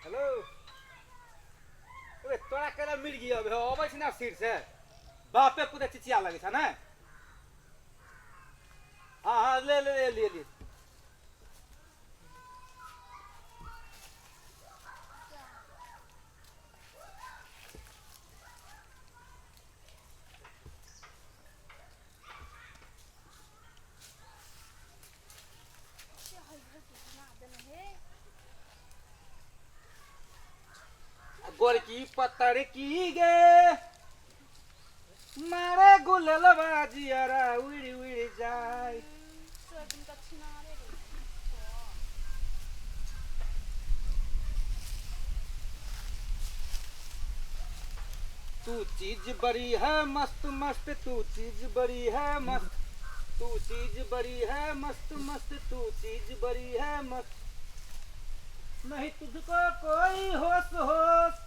Hello अबे तोरा केना मिल गया अबे अबै छै ना सिर से बापे पुते चिचिया लगै छ ने हाँ हाँ ले ले ले ले ले गोरकी पत्थर की गे मारे गुललवा जियरा उड़ उड़ जाय। तू चीज बड़ी है मस्त मस्त, तू चीज बड़ी है मस्त, तू चीज बड़ी है मस्त मस्त, तू चीज बड़ी है मस्त, नहीं तुझको कोई होश होश।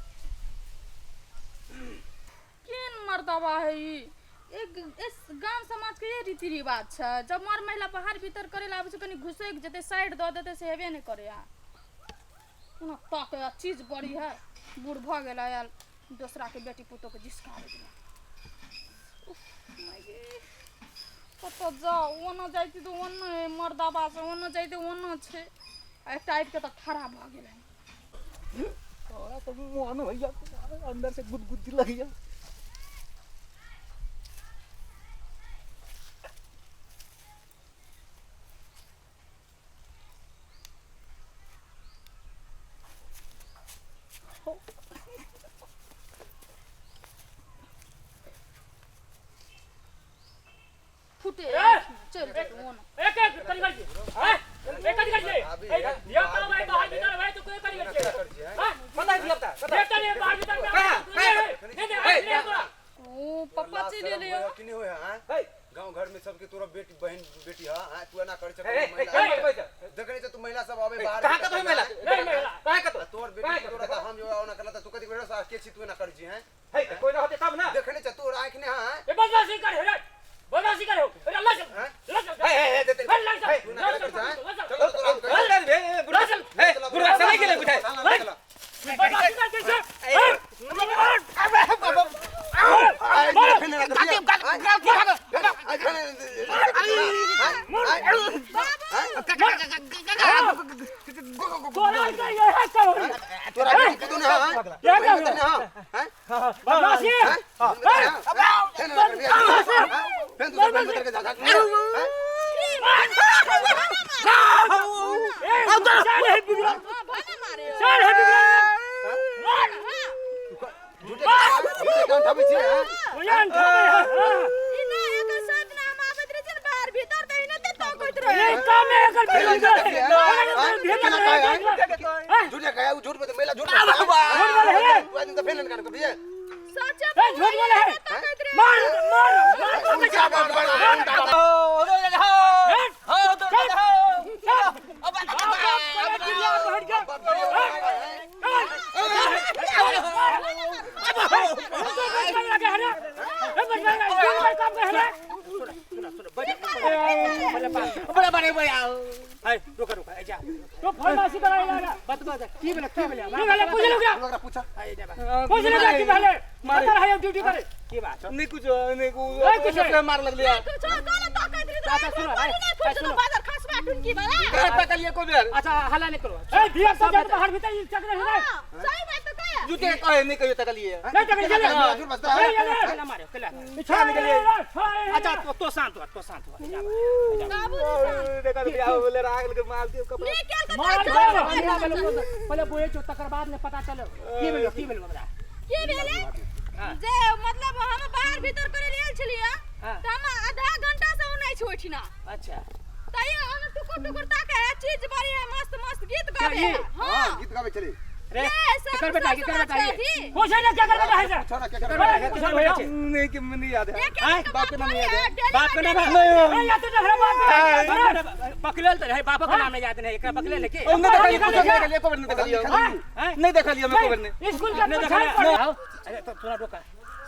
केहन मर्दबा है ई? एक इस गाम समाज के ये रीति रिवाज छै, जब मर महिला बाहर भीतर करे ला आबै छै, कनी घुसैक जेतै, साइड दऽ देतै, से हेबे नहि करै। आ कोनो ताकै आ चीज बड़ी है, बूढ़ भऽ गेल आयल दोसरा के बेटी पुतोह के जिसकाबै दिना। उफ माय गे, कतऽ जाउ? ओना जाइ छी तऽ ओना है मर्दाबा से, ओना जाइ तऽ ओना छै, आ एकटा आबि कऽ तऽ खड़ा भऽ गेल है। तोरा तो मोहन भैया अंदर से गुदगुदी लग गया। फुटे चलि जेतै ओना। एक एक करी करी हैं, एक करी करी ए दिया ता भाई बाहर भीतर भाई तो कोई करी करी हां पता है दिया ता देखता नहीं बाहर भीतर में नहीं नहीं नहीं तोरा। ओ पप्पा चलि एलै। की नहीं होय हां? हे। गांव घर में सबके तोरा बेटी बहन बेटी हा हां, तू एना करै छ? हे, हे, महिला हे, हे, हे, देखने छ तू महिला सब आबे बाहर। कहाँ कतौ है महिला? नहीं महिला। कहाँ कतौ? तोर बेटी तोरा त हम जो ओना करला त तू कथि बेटा के छी, तू एना करै छी हैं? हे, कोई ना होते तब ना। देखने छ तोर आंख ने हां। ए बदमाशी कर रे, बदमाशी कर हो अरे अल्लाह चल, अल्लाह चल। हे हे हे देते। अल्लाह चल, तू एना करै छ हैं? अल्लाह चल। चलो तोरा हम हे हे हे बुढ़ा हे बुढ़ा चले गेलै बुझाइ। बदमाशी कर कैसे? तोरा के ये है कर तोरा बेटी तू ने हां ये हां बदमाशी। ए चल है बिगड़ा, भने मारे। चल है बिगड़ा। उयान खावे है। ई ना एकर साथ ना हम आबैत रहै छियै ने बाहर भीतर तऽ एना ते तकैत रहै। ये काम है एकर बिगड़ा। सच। ए झूठ बोले है। तकैत रहै। मार मार मार। बड़ा बड़े बड़ा हे रुका रुका जा। तो फरमाइशी कराई लगा। बतबा जा की भेलै, की भेलै? की भेलै? पूछ लो क्या? पूछ लो क्या की भेलै? मारे है ड्यूटी करे। की बात? नहीं कुछ नहीं कुछ। नहीं कुछ। अपने मार लगलिया। कुछो कहले तकैत रहै। अच्छा, सुनो, पानी नहि ए, फुटतौ सुनो। बाजार खसबा टुनकी वाला। कहाँ तकलिए को बेर? अच्छा हल्ला नहीं करो। ए दिया तो जब बाहर भीतर ये चक्कर है। हाँ, सही बात तो कहे। जूते कहे नहीं कहियो तकलिए। नहीं चक्कर चले। केला मारे केला छा निकलिए। अच्छा तो शांत हुआ, तो शांत हुआ। बाबूजी साहब। देखा बियाह बोले राग लगे मार दियो कपड़ा। निकल के मार तो दे। चल। पहले बोए चो तकर बाद ने पता चलो की भेलो, की भेलो बता। की भेलै जे मतलब हम बाहर भीतर करे लेल छलियै हाँ। तऽ हम आधा घंटा से ओनै छी ओहिठिना। अच्छा। तैयो हम टुकुर टुकुर ताके है, चीज बड़ी है, मस्त मस्त गीत गावे है। हाँ। गीत गाबै छली। रे ए, सब केकर बेटा, सब केकर समाज बेटा के ये? अथी। पूछे ना क्या कर बेटा है सर? केकर पूछो भैया। नहीं कि मुझे नहीं याद है। एक एक बाप के नाम याद है। बाप के नाम है। ए या तो रहे बाप के। पकड़ल तऽ रहै, बापक नाम नहीं याद नहीं, एकरा पकड़ल के ओ नहीं देखलिए, कुछ नहीं देखलिए, एको बेर नहीं देखलिए। नहीं देखलिए हम एको बेर नहीं। स्कूल के नहीं पछाड़ देखल पर। आओ। अरे तो थोड़ा रोका,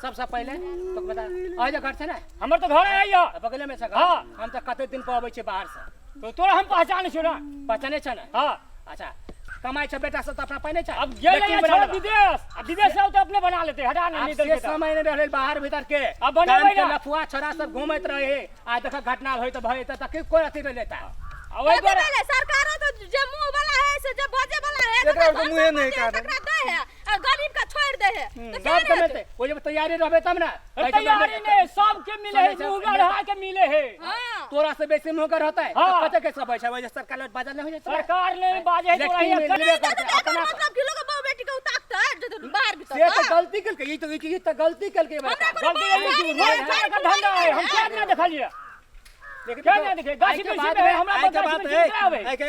सबसे पहिले तो बता आ जा घर से ना। हमर तो घर है यो। बगले में छै घर। हाँ। हम तऽ कते दिन पर अबै छियै बाहर से। तो तोरा हम पहचान छौ ना। पहचाने छ ना? हाँ। अच्छा, कमाई छै बेटा सब तऽ अपना पाइ नहि छै। अब गेल लेकिन है बना छोड़ा लेबा। विदेश, अब विदेश से आओ तो अपने बना लेते, हटा आब नहीं से दल के समय नहि रहलै बाहर भीतर के। अब बनेबै गाम के ना। लफुआ छोड़ा सब घूमैत रहे, आ देख घटना होय तऽ भय तऽ कोई अथी नहि लेता। अब वही कथी द्वारा भेलै? सरकारो तो जे मुंह वाला है से जे बजे वाला है एकरा तकरा तो मुँहे धन नहि सम्पत्ति है, काटै। तकरा दै है आ गरीब के छोड़ दे है तो सब केना के हेतै? मिलतै, ओहि जब तैयारी रहबै तब ना। तैयारी नहीं, सबके मिले है, मुंह गढ़ा के मिले है। हाँ। तोरा से बेसी मुँह कर होता है। हाँ। कते के सब है वजह सरकार लग बाजार नहीं हो जाता। सरकार ने बाजे है तोरा लेकिन ये मिलबे नहीं तो करतै, एकर अपना मतलब कि लोग बहु बेटी के उताकतै जे बाहर भीतर से तो तऽ। गलती केलकै, ई तो ई तो गलती केलकै बड़का। हमरा गलती नहीं की, कोनो रोज खाने का धंधा है, हम क्या ना देखलिए लेकिन क्या ना देखे, गाछी आइ के वृक्षी बात में है, हमरा आइ के गाछी बात वृक्षी है, में आवे। आइ के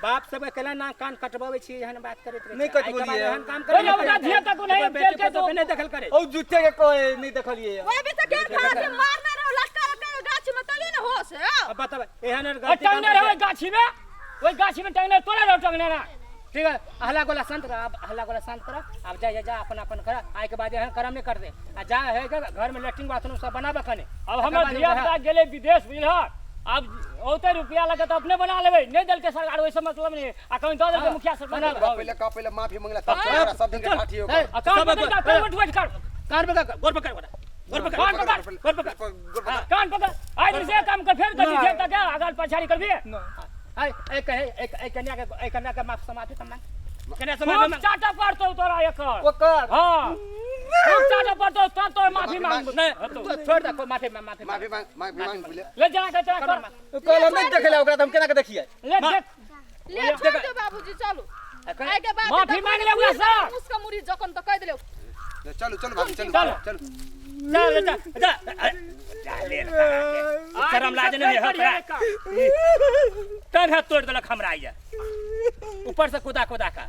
बाप सब के केना ना कान कटबाबै छी, एहन बात करैत रहै नहि छै। आइ के बाद कटबौलियै। एहन काम करै ओहि ओकरा धिया तक नहि बेटी तेल के पुतोह के नहि देखल करे। औ जुत्ते के कहे नहीं देखलिए। ओहि भी तऽ गेल खा के मारने रहो लटका लटका के गाछ में तैयो ने होश है। अब बताबै एहन एहन और गलती काम टंगने करै रहो छै। गाछी में, वही गाछी में टंगने तोरा रहो टंगने ना। ठीक है, हल्ला गोला शांत रह, अब हल्ला गोला शांत कर, अब जा जा जा अपन अपन कर, आइ के बाद एहन करम नहि कर दे। आ जा है के घर में लैट्रिन बाथरूम सब बनाबऽ कने। अब हमर धिया पुता गेलै विदेश बुझलह, आब औते रुपया लगे तऽ अपने बना लेबै, नहि देलकै सरकार ओहिसँ मतलब नहि, आ कहीं दऽ देलकै मुखिया सरपंच। ओकरा पहिले का पहिले माफी मांगला तब तोरा सब दिन के ठाठी हो। ए, आ कान सब पकड़, कान उठ बैठ कर, कान पकड़, गोर पकड़, गोर पकड़, कान पकड़, गोर पकड़, कान पकड़, आइ से काम कर फेर कथी छै तऽ अगाल पछाड़ी करबी। ऐ ऐ कहे ऐ ऐ कन्या के ऐ कन्या के माफ समाफी त मांग, कन्या से माफी खूब मांग। चाटा पड़तौ तोरा एकर। ओकर हाँ खूब चाटा पड़तौ तब तोर माफी मांग। नहीं तो छोड़ दे, कोई माफी मांग, माफी माफी मांग, माफी मांग पहिले। ले जा के चला कर। कल हम नहीं देखले ओकरा त हम केना के देखिए। ले देख। ले छोड़ दो बाबूजी, चलू आइ के बाद माफी मांग ले ओकरा से। उसका मुरी जखन तऽ कहि देले। चलू चलू भाभी चलू चलू। चलू। जा ले जा जा जा ले शरम लाज नहीं है तोरा। तन हाथ तोड़ देलक हमरा आइया ऊपर से कुदा कुदा का।